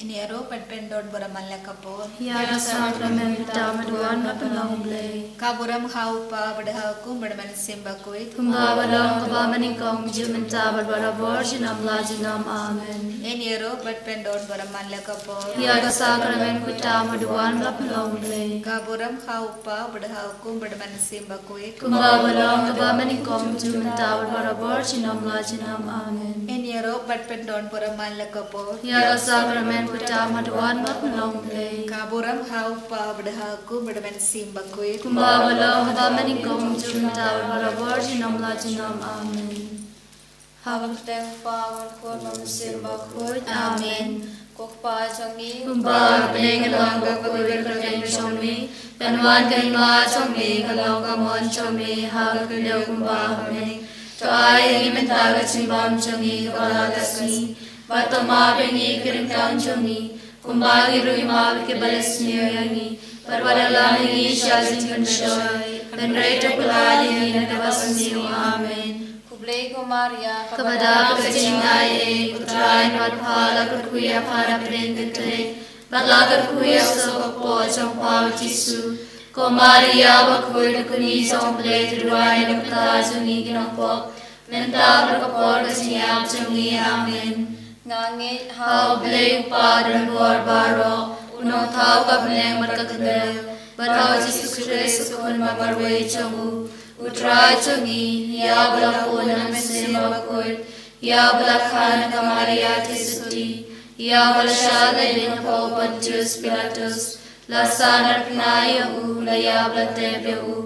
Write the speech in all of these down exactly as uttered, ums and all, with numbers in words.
Ïaroh bad pyndon burom man la ka por. Ïa ka sakramen pyndonkam ha u Blei. Ka burom ha u Kpa bad ha u Khun bad ha u Mynsiem Bakhuid. Kumba ba long, kaba mynnyngkong, mynta bad barabor, junom la junom. Amen. Ïaroh bad pyndon burom man la ka por. Ïa ka sakramen pyndonkam ha u Blei. Ka burom ha u Kpa bad ha u Khun bad ha u Mynsiem Bakhuid. Kumba ba long, kaba mynnyngkong, mynta bad barabor, junom la junom. Amen. Ïaroh bad pyndon burom man la ka por. Ïa ka sakramen pyndonkam ha u Blei. Ka burom ha u Kpa bad ha u Khun bad ha u Mynsiem Bakhuid. Kumba ba long, kaba mynnyngkong, mynta bad barabor, junom la junom. Amen. Ha ka kyrteng u Kpa, u Khun, bad u Mynsiem Bakhuid. Amen. Ko Kpa jong ngi, uba ha bneng, ka long ka kyrteng jong me. Kan wan ka hima jong me, kan long ka mon jong me ha ka khyndew kumba ha bneng. To ai ïa ngi mynta ka jingbam jong ngi kaba la ka sngi. Bad to map ïa ngi ki ryngkang jong ngi, kumba ngi ruh ngi map ïa kiba la sniew ïa ngi. Bad wat la lam ïa ngi sha ka jingpynshoi, hynrei to pyllait ïa ngi na kaba sniew. Amen. Khublei ko Maria, kaba dap ka jingaiei, u Trai u don bad pha, la kyrkhu ïa pha na pdeng kynthei, bad la kyrkhu ïa u soh ka kpoh jong pha u Jisu. Ko Maria bakhuid, khuid jong u Blei, to duwai ïa ngi ki nongpop, mynta bad ha ka por ka jingïap jong ngi. Amen. Nga ngeit ha u Blei u Kpa donbor baroh, u Nongthaw ka bneng bad ka khyndew, bad ha u Jisu Khrist u Khun ba marwei jong u, u Trai jong ngi, ïa uba la bun na u Mynsiem Bakhuid, ïa uba la kha na ka Maria Theisotti, ïa uba la shah leit ha u Pontius Pilatus, la sah na ka bnai, ïa u la ïap, la tep, ïa u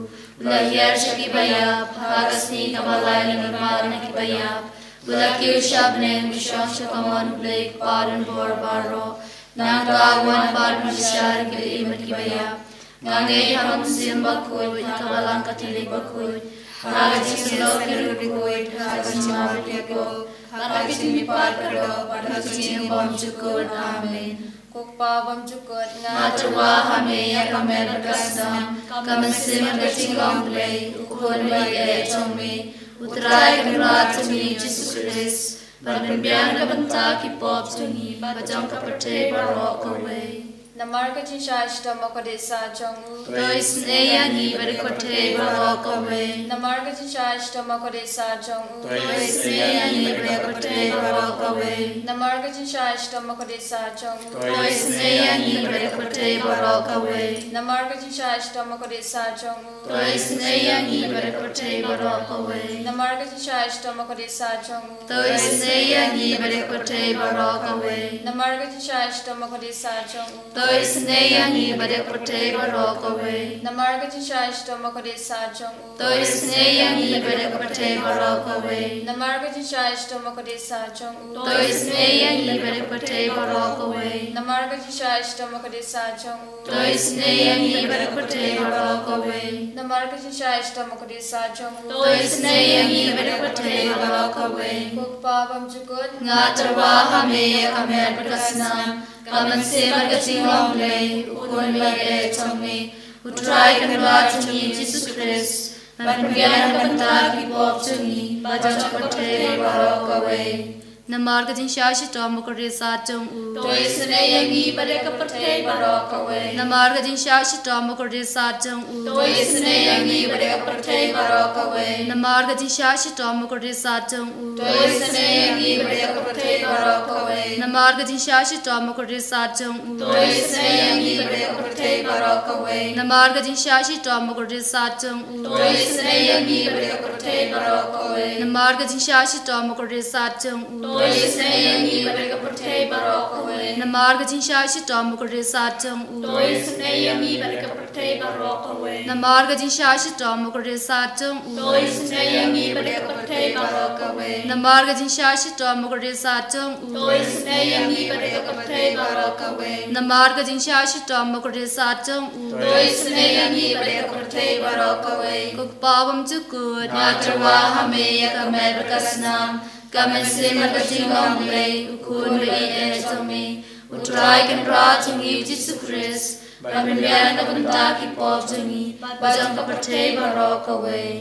la hiar sha kiba ïap ha ka sngi kaba lai lyngba na kiba ïap, u la kiew sha bneng, u shong sha kamon u Blei u Kpa donbor baroh. Nangta un wan ban bishar ïa kiba im bad kiba ïap. Nga ngeit ha u Mynsiem Bakhuid, ha ka Balang Katholik bakhuid, ha ka jingïasyllok ki riewkhuid, ha ka jingmap ki riewkhuid, ha ka jingmihpat baroh, bad ha ka jingbymjukut. Amen. Ko Kpa bymjukut, nga tyrwa ha me ïa ka met bad ka snam, ka mynsiem bad ka jinglong Blei, u Khun ba ïeit jong me, u Trai Kynrad jong ngi u Jisu Khrist, ban pynbiang na ka bynta ki pop jong ngi bad jong ka pyrthei baroh kawei. Namar ka jingshah shitom u kordit sat jong u, to isynei ïa ngi bad ïa ka pyrthei baroh kawei. Namar ka jingshah shitom u kordit sat jong u, to isynei ïa ngi bad ïa ka pyrthei baroh kawei. Namar ka jingshah shitom u kordit sat jong u, to isynei ïa ngi bad ïa ka pyrthei baroh kawei. Namar ka jingshah shitom u kordit sat jong u, to isynei ïa ngi bad ïa ka pyrthei baroh kawei. Namar ka jingshah shitom u kordit sat jong u, to isynei ïa ngi bad ïa ka pyrthei baroh kawei. Namar ka jingshah shitom u kordit sat jong u, to isynei ïa ngi bad ïa ka pyrthei baroh kawei. Namar ka jingshah shitom u kordit sat jong u, to isynei ïa ngi bad ïa ka pyrthei baroh kawei. Namar ka jingshah shitom u kordit sat jong u, to isynei ïa ngi bad ïa ka pyrthei baroh kawei. Namar ka jingshah shitom u kordit sat jong u, to isynei ïa ngi bad ïa ka pyrthei baroh kawei. Namar ka jingshah shitom u kordit sat jong u, to isynei ïa ngi bad ïa ka pyrthei baroh kawei. Ko Kpa bymjukut, nga tyrwa ha me ïa ka met bad ka snam, ka mynsiem bad ka jinglong Blei, u Khun ba ïeit jong me, u Trai Kynrad jong ngi u Jisu Khrist, ban pynbiang na ka bynta ki pop jong ngi bad jong ka pyrthei baroh kawei. Namar ka jingshah shitom u kordit sat jong u, to isynei ïa ngi bad ïa ka pyrthei baroh kawei. Namar ka jingshah shitom u kordit sat jong u, to isynei ïa ngi bad ïa ka pyrthei baroh kawei. Namar ka jingshah shitom u kordit sat jong u, to isynei ïa ngi bad ïa ka pyrthei baroh kawei. Namar ka jingshah shitom u kordit sat jong u, to isynei ïa ngi bad ïa ka pyrthei baroh kawei. Namar ka jingshah shitom u kordit sat jong u, to isynei ïa ngi bad ïa ka pyrthei baroh kawei. Namar ka jingshah shitom u kordit sat jong u, to isynei ïa ngi bad ïa ka pyrthei baroh kawei. Namar ka jingshah shitom u kordit sat jong u, to isynei ïa ngi bad ïa ka pyrthei baroh kawei. Namar ka jingshah shitom u kordit sat jong u, to isynei ïa ngi bad ïa ka pyrthei baroh kawei. Namar ka jingshah shitom u kordit sat jong u, to isynei ïa ngi bad ïa ka pyrthei baroh kawei. Namar ka jingshah shitom u kordit sat jong u, to isynei ïa ngi bad ïa ka pyrthei baroh kawei. Ko Kpa bymjukut, nga tyrwa ha me ïa ka met bad ka snam, ka mynsiem bad ka jinglong Blei, u Khun ba ïeit jong me, u Trai Kynrad jong ngi u Jisu Khrist, ban pynbiang na ka bynta ki pop jong ngi bad jong ka pyrthei baroh kawei.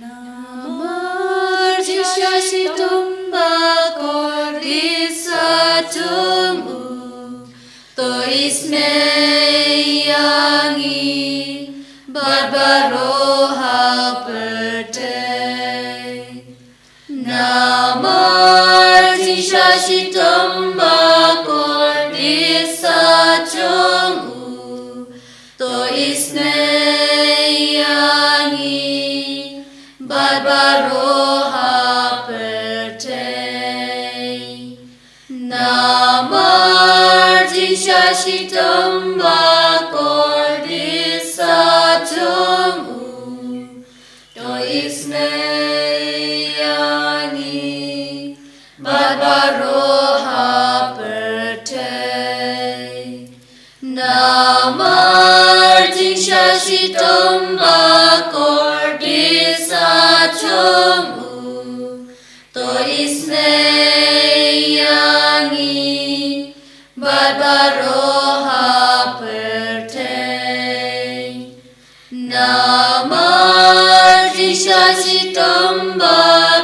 Namar jingshah shitom ba kordit sat jong u, bad baroh ha pyrthei. Namar jingshah shitom ba kordit sah jong u, to isynei ïa ngi bad baroh ha pyrthei. Namar jingshah shitom ba kordit sah jong u, to isynei ïa ngi bad baroh ha pyrthei. Namar jingshah shitom ba kordit sah jong u, to isynei ïa ngi bad baroh ha pyrthei. Namar jingshah shitom ba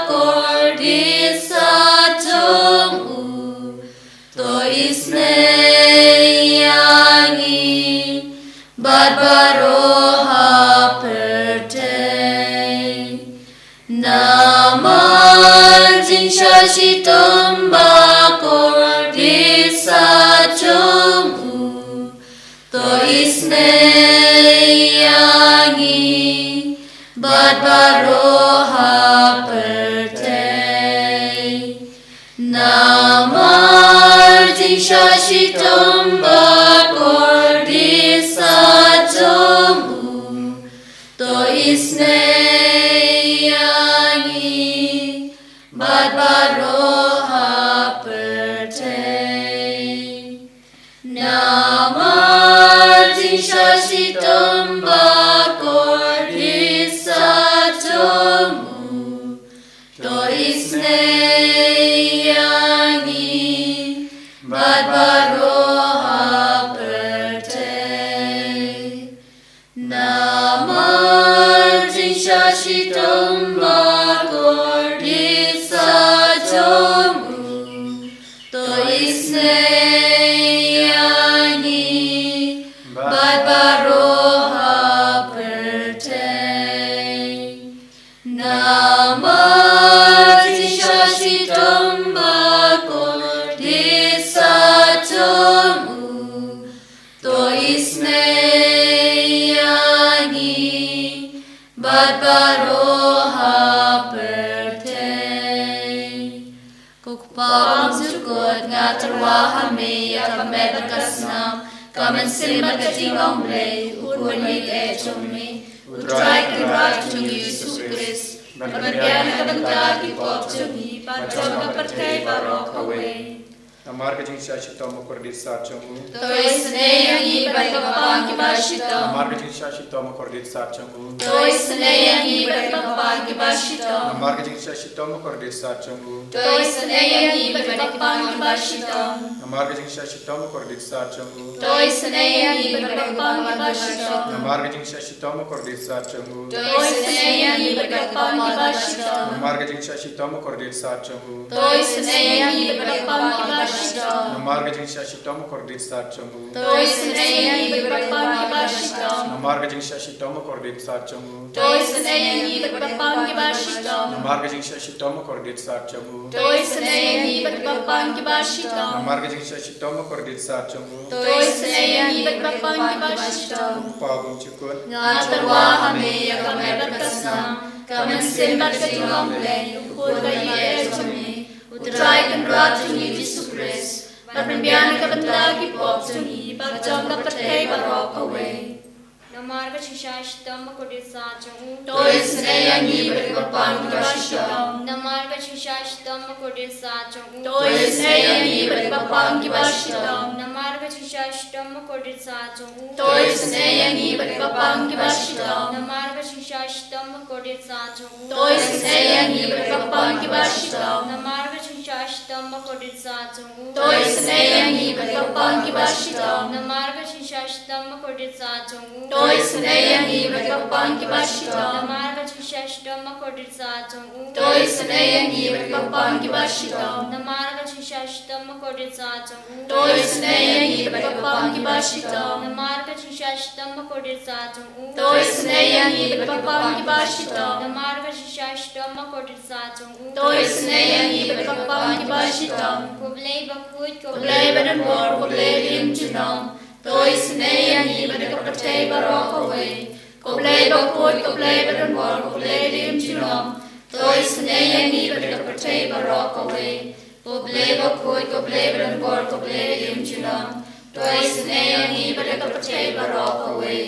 kordit sah jong u, to isynei ïa ngi bad baroh ha pyrthei. Namar jingshah shitom ba kordit sah jong u, to isynei ïa ngi bad baroh ha pyrthei. Namar jingshah shitom ba kordit sah jong u, to isynei ïa ngi bad baroh ha pyrthei. Namar jingshah shitom ba kordit sah jong u, to isynei ïa ngi bad baroh ha pyrthei. Namar jingshah shitom ba kordit sah jong u, to isynei ïa ngi bad baroh ha pyrthei. Namar jingshah shitom ba kordit sah jong u, to isynei ïa ngi bad baroh ha pyrthei. Ko Kpa bymjukut, nga tyrwa ha me ïa ka met bad ka snam, ka mynsiem bad ka jinglong Blei, u Khun baieit jong me, U Trai Kynrad jong ngi Jisu Khrist, ban pynbiang na ka bynta ki pop jong ngi bad jong ka pyrthei baroh kawei. Namar ka jingshah shitom ba kordit sah jong u, to isynei ïa ngi bad ki kyrpang kiba shitom. Namar ka jingshah shitom ba kordit sah jong u, to isynei ïa ngi bad ki kyrpang kiba shitom. Namar ka jingshah shitom ba kordit sah jong u, to isynei ïa ngi bad ki kyrpang kiba shitom. Namar ka jingshah shitom ba kordit sah jong u, to isynei ïa ngi bad ki kyrpang kiba shitom. Namar ka jingshah shitom ba kordit sah jong u, to isynei ïa ngi bad ki kyrpang kiba shitom. Namar ka jingshah shitom ba kordit sah jong u, to isynei ïa ngi bad ki kyrpang kiba shitom. Namar ka jingshah shitom ba kordit sah jong u, to isynei ïa ngi bad ki kyrpang kiba shitom. Namar ka jingshah shitom ba kordit sah jong u, to isynei ïa ngi bad ki kyrpang kiba shitom. Namar ka jingshah shitom ba kordit sah jong u, to isynei ïa ngi bad ki kyrpang kiba shitom. Namar ka jingshah shitom ba kordit sah jong u, to isynei ïa ngi bad ki kyrpang kiba shitom. Ko Kpa bymjukut, nga tyrwa ha me ïa ka met bad ka snam, ka mynsiem bad ka jinglong Blei, u Khun baieit jong me, U Trai Kynrad jong ngi Jisu Khrist, ban pynbiang na ka bynta ki pop jong ngi bad jong ka pyrthei baroh kawei. Namar ka jingshah shitom ba kordit sah jong u, to isynei ïa ngi bad ki kyrpang kiba shitom. Namar ka jingshah shitom ba kordit sah jong u, to isynei ïa ngi bad ki kyrpang kiba shitom. Namar ka jingshah shitom ba kordit sah jong u, to isynei ïa ngi bad ki kyrpang kiba shitom. Namar ka jingshah shitom ba kordit sah jong u, to isynei ïa ngi bad ki kyrpang kiba shitom. Namar ka jingshah shitom shitom ba kordit sa jong u. To isynei ïa ngi bad ki kyrpang kiba shitom. Namar ka jingshisha shitom ba kordit sa jong u. To isynei ïa ngi bad ki kyrpang kiba shitom. Namar ka jingshisha shitom ba kordit sa jong u. To isynei ïa ngi bad ki kyrpang kiba shitom. Namar ka jingshisha shitom ba kordit sa jong u. To isynei ïa ngi bad ki kyrpang kiba shitom. Namar ka jingshisha shitom ba kordit sa jong u. To isynei ïa ngi bad ki kyrpang kiba shitom. Namar ka jingshisha shitom ba kordit sa jong u. To isynei ïa ngi bad ki kyrpang kiba shitom. Ko Blei bakhuid, ko Blei badonbor, ko Blei rim junom. To isynei ïa ngi bad ka pyrthei baroh kawei. Ko Blei bakhuid, ko Blei badonbor, ko Blei rim junom. To isynei ïa ngi bad ka pyrthei baroh kawei. Ko Blei bakhuid, ko Blei badonbor, ko Blei rim junom. To isynei ïa ngi bad ka pyrthei baroh kawei.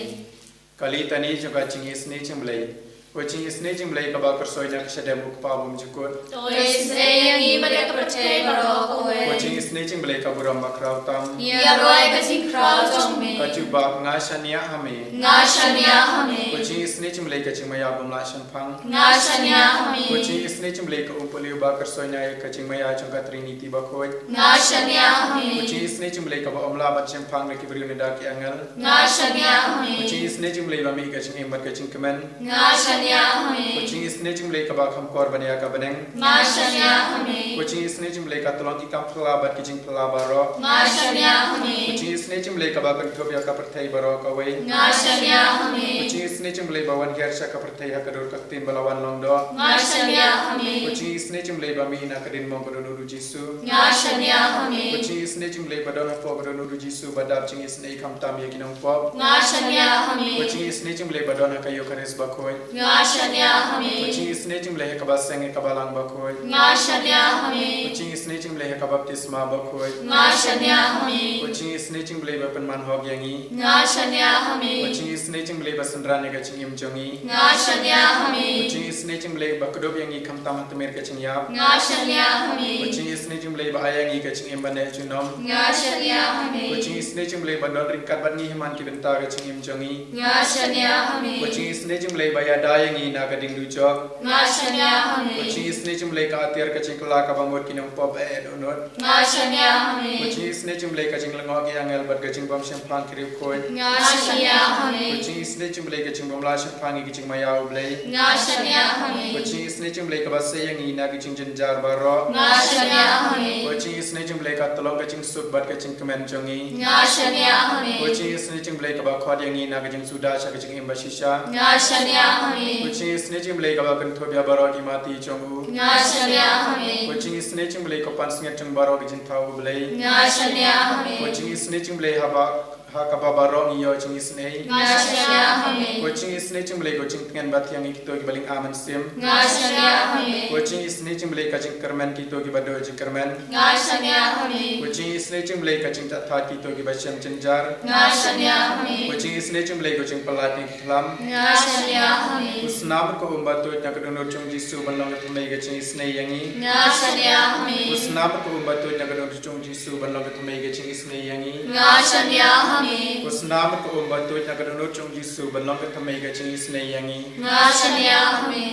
Ka litani jong ka jingisynei jong U Blei. Ko jingisynei jong U Blei kaba kyrsoi na ka shadem U Kpa bymjukut. To isynei ïa ngi bad ka pyrthei baroh kawei. Ko jingisynei jong U Blei ka burom bakhraw tam. Ïaroh ïa ka jingkhraw jong me. Ka jubab, nga shaniah ha me. Nga shaniah ha me. Ko jingisynei jong U Blei ka jingmaïa bym lah shemphang. Nga shaniah ha me. Ko jingisynei jong U Blei ka umpohliew ba kyrsoi na ka jingmaïa jong ka Trinity bakhuid. Nga shaniah ha me. Ko jingisynei jong U Blei kaba ym lah ban shemphang da ki briew ne da ki angel. Nga shaniah ha me. Ko jingisynei jong U Blei ba mih ka jingim bad ka jingkmen. Nga shaniah ha me. Ko jingisynei jong U Blei kaba kham kor ban ïa ka bneng. Nga shaniah ha me. Ko jingisynei jong U Blei ka tyllong ki kam phylla bad ki jingphylla baroh. Nga shaniah ha me. Ko jingisynei jong U Blei kaba kynthup ïa ka pyrthei baroh kawei. Nga shaniah ha me. Ko jingisynei jong U Blei ba wan hiar sha ka pyrthei ha ka dur ka ktien ba la wan long doh. Nga shaniah ha me. Ko jingisynei jong U Blei ba mih na ka diengmong ba dohnud U Jisu. Nga shaniah ha me. Ko jingisynei jong U Blei ba don hapoh ba dohnud U Jisu ba dap jingisynei khamtam ïa ki nongpop. Nga shaniah ha me. Ko jingisynei jong U Blei ba don ha ka Eukharist bakhuid. Nga shaniah ha me. Ko jingisynei jong U Blei ha kaba seng ha kaba lang bakhuid. Nga shaniah ha me. Ko jingisynei jong U Blei ha ka baptisma bakhuid. Nga shaniah ha me. Ko jingisynei jong U Blei ba pynman hok ïa ngi. Nga shaniah ha me. Ko jingisynei jong U Blei ba synran ïa ka jingim jong ngi. Nga shaniah ha me. Ko jingisynei jong U Blei ba kdup ïa ngi khamtam ha tmier ka jingïap. Nga shaniah ha me. Ko jingisynei jong U Blei ba ai ïa ngi ka jingim ban neh junom. Nga shaniah ha me. Ko jingisynei jong U Blei ba don ryngkat bad ngi ha man ki bynta ka jingim jong ngi. Nga shaniah ha me. Ko jingisynei jong U Blei ba ïada ïa ngi na ka dieng dujok. Nga shaniah ha me. Ko jingisynei jong U Blei ka atiar ka jingkylla kaba mut ki nongpop eh dohnud. Nga shaniah ha me. Ko jingisynei jong U Blei ka jinglyngngoh ki angel bad ka jingbym shemphang ki riewkhuid. Nga shaniah ha me. Ko jingisynei jong U Blei ka jingbym lah shemphang ïa ka jingmaïa U Blei. Nga shaniah ha me. Ko jingisynei jong U Blei kaba sei ïa ngi na ka jingjynjar baroh. Nga shaniah ha me. Ko jingisynei jong U Blei ka tyllong ka jingsuk bad ka jingkmen jong ngi. Nga shaniah ha me. Ko jingisynei jong U Blei kaba khot ïa ngi na ka jingsuda sha ka jingim bashisha. Nga shaniah ha me. Ko jingisynei jong U Blei kaba kynthup ïa baroh ki mati jong u. Nga shaniah ha me. Ko jingisynei jong U Blei ko pansngiat jong baroh ki jingthaw U Blei. Nga shaniah ha me. Ko jingisynei jong U Blei haba ha kaba baroh ngi ïoh jingisynei. Nga shaniah ha me. Ko jingisynei jong U Blei ko jingtngen ba thiang ïa kito kiba lyngkha mynsiem. Nga shaniah ha me. Ko jingisynei jong U Blei ka jingkyrmen kito kiba duh jingkyrmen. Nga shaniah ha me. Ko jingisynei jong U Blei ka jingthaw kito kiba shem jynjar. Nga shaniah ha me. Ko jingisynei jong U Blei ko jingpyllait ïa ki khlam. Nga shaniah ha me. Ko snam ko um ba tuid na ka dohnud jong U Jisu ban long ka thymmei ka jingisynei ïa ngi. Nga shaniah ha me. Ko snam ko um ba tuid na ka dohnud jong U Jisu ban long ka thymmei ka jingisynei ïa ngi. Nga shaniah ha me. Ko snam ko um ba tuid na ka dohnud jong U Jisu ban long ka thymmei ka jingisynei ïa ngi. Nga shaniah ha me.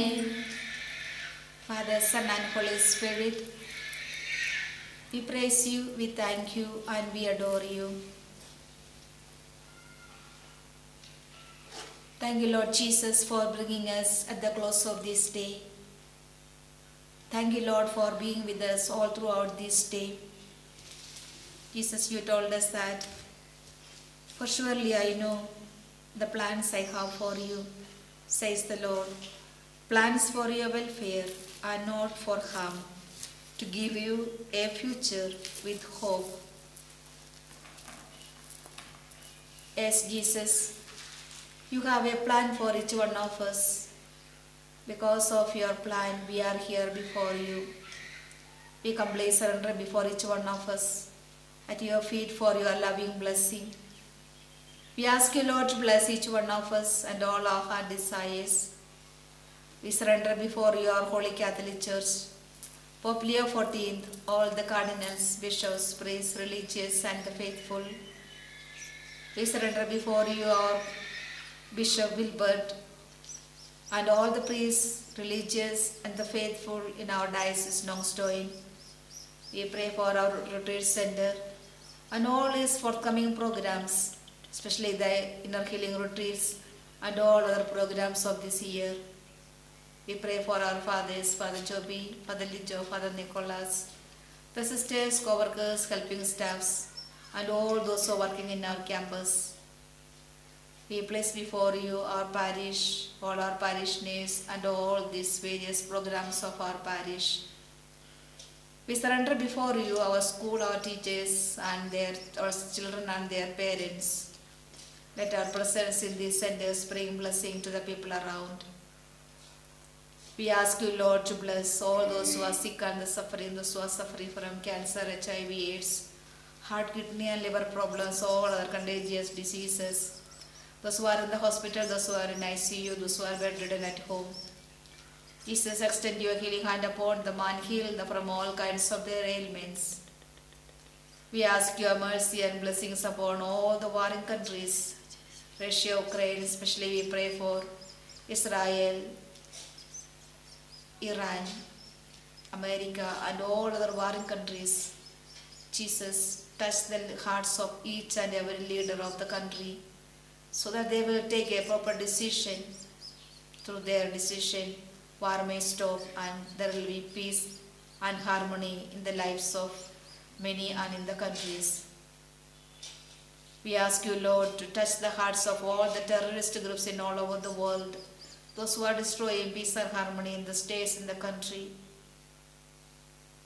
Father, Son, and Holy Spirit, we praise you, we thank you, and we adore you. Thank you, Lord Jesus, for bringing us at the close of this day. Thank you, Lord, for being with us all throughout this day. Jesus, you told us that, "For surely I know the plans I have for you," says the Lord. "Plans for your welfare and not for harm, to give you a future with hope." Yes, Jesus, you have a plan for each one of us. Because of your plan, we are here before you. We humbly surrender before each one of us at your feet for your loving blessing. We ask you, Lord, to bless each one of us and all our heart desires. We surrender before your Holy Catholic Church, Pope Leo fourteenth, all the cardinals, bishops, priests, religious, and the faithful. We surrender before you our Bishop Wilbert and all the priests, religious, and the faithful in our diocese Nongstoin. We pray for our retreat center and all its forthcoming programs, especially the inner healing retreats and all other programs of this year. We pray for our fathers, Father Joby, Father Lijo, Father Nicholas, the sisters, co-workers, helping staffs, and all those who are working in our campus. We place before you our parish, all our parishioners, and all these various programs of our parish. We surrender before you our school, our teachers, and their, our children and their parents. Let our presence in these centers bring blessing to the people around. We ask you, Lord, to bless all those who are sick and suffering, those who are suffering from cancer, H I V, AIDS, heart, kidney, and liver problems, all other contagious diseases, those who are in the hospital, those who are in I C U, those who are bedridden at home. Jesus, extend your healing hand upon them and heal them from all kinds of their ailments. We ask your mercy and blessings upon all the warring countries, Russia, Ukraine, especially we pray for Israel, Iran, America, and all other warring countries. Jesus, touch the hearts of each and every leader of the country, so that they will take a proper decision. Through their decision, war may stop and there will be peace and harmony in the lives of many and in the countries. We ask you, Lord, to touch the hearts of all the terrorist groups in all over the world, those who are destroying peace and harmony in the states, in the country.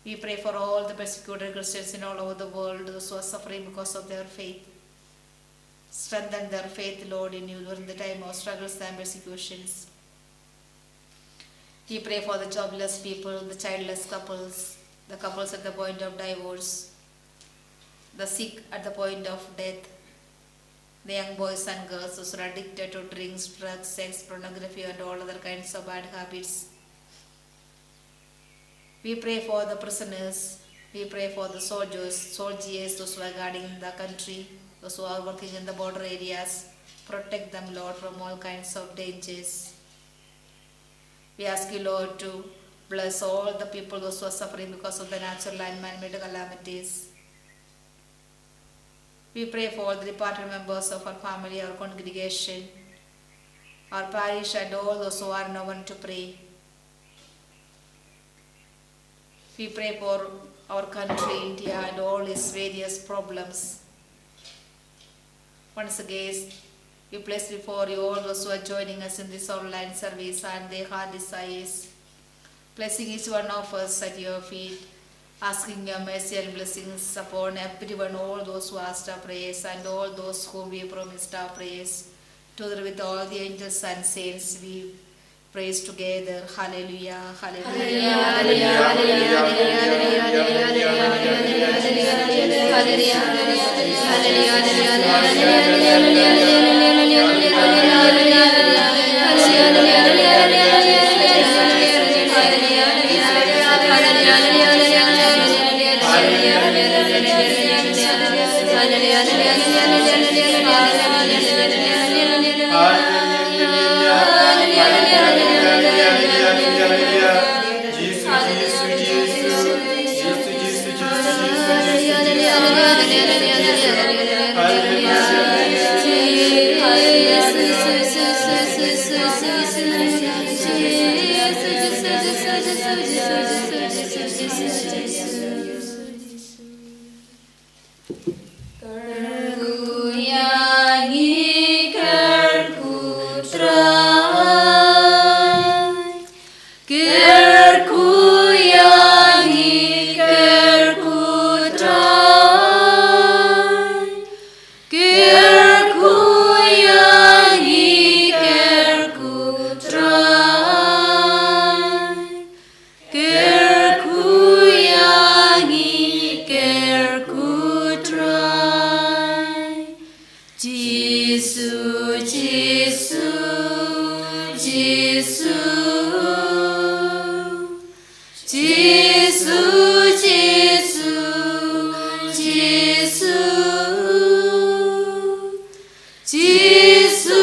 We pray for all the persecuted Christians in all over the world, those who are suffering because of their faith. Strengthen their faith, Lord, in you during the time of struggles and persecutions. We pray for the jobless people, the childless couples, the couples at the point of divorce, the sick at the point of death, the young boys and girls who are addicted to drinks, drugs, sex, pornography, and all other kinds of bad habits. We pray for the prisoners. We pray for the soldiers, soldiers, those who are guarding the country, those who are working in the border areas. Protect them, Lord, from all kinds of dangers. We ask you, Lord, to bless all the people, those who are suffering because of the natural and man-made calamities. We pray for all the departed members of our family, our congregation, our parish, and all those who are in our one to pray. We pray for our country, India, and all its various problems. Once again, we place before you all those who are joining us in this online service and their heart desires, placing each one of us at your feet, asking your mercy and blessings upon everyone, all those who asked our prayers and all those whom we promised our prayers. Together with all the angels and saints, we praise together. Hallelujah, hallelujah. Kyrkhu ïa ngi, kyrkhu Trai. Kyrkhu ïa ngi, kyrkhu Trai. Kyrkhu ïa ngi, kyrkhu Trai. Kyrkhu ïa ngi, kyrkhu Trai. Jisu, Jisu, Jisu. Jisu, Jisu, Jisu. Jisu,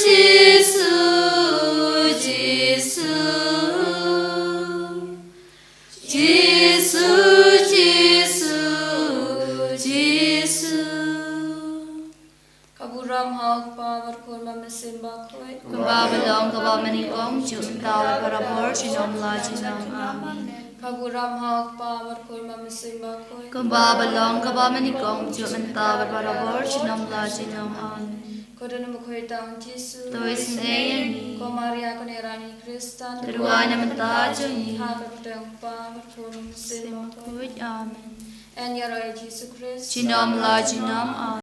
Jisu, Jisu. Jisu, Jisu. Kaba mynnyngkong, juh mynta bad barabor, junom la junom. Amen. Ka burom ha u Kpa bad ha u Khun bad ha u Mynsiem Bakhuid. Kumba ba long kaba mynnyngkong, juh mynta bad barabor, junom la junom. Amen. Ko Don Bakhuid, tang Jisu. To isynei ïa ngi. Ko Maria, ko Nongïarap Khristan. To duwai na ka bynta jong ngi. Ha ka kyrteng u Kpa bad ha u Khun bad ha u Mynsiem Bakhuid. Amen. Yn ïaroh ïa u Jisu Khrist. Junom la junom. Amen.